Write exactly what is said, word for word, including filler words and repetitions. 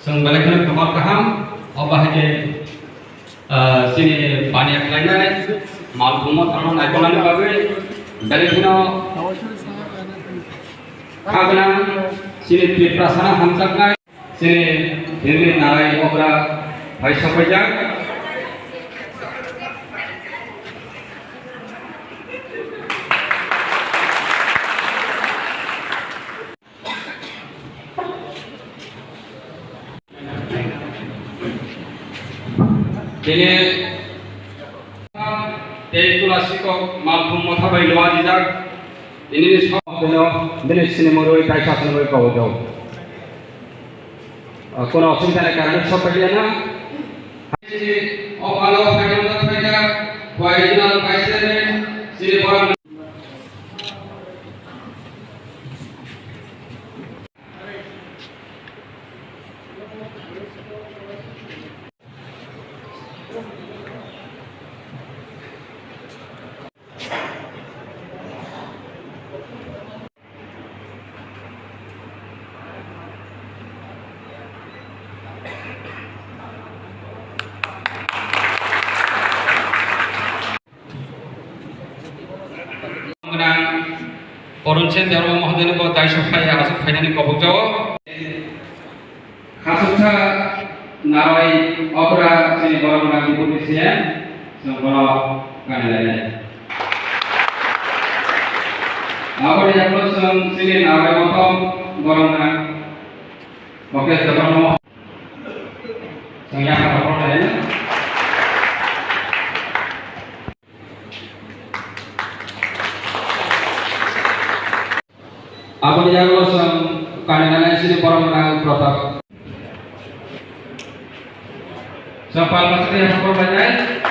Chwng belai kheno kwbang kaham, o bahai khe, ah, chini baniya khlainai, mal thwngma thangno naikolnani bagwi belai kheno kha gwnang, chini Tiprasano hamjaknai, chini Himni Narai Okra phai sokphaijak. Tini tei Tulasi kok malkhung motha bai lua dijak. Tini ni sok bini, bini sini murui kaisa sini murui kau jau. Kono osubidha ni karon sok pai na. O palo phaina phaina, phaina kaisa ni sini borok. Gwnang Porunsen Debbarma Mohodaino bo daisok phai aswk phainani kobokjao. Khasuksa Narai Okra chini borok gwnang Deputy C M, chwng bono kani lainai. Aboni yagulo chwng chini Narai Mothom borok gwnang Mukesh Debbarma. Chwng yaphang rok rw lainai. Aboni yagulo chwng kani nanai chini borok gwnang Pratap. Chwng palma chini yaphang rok lainai.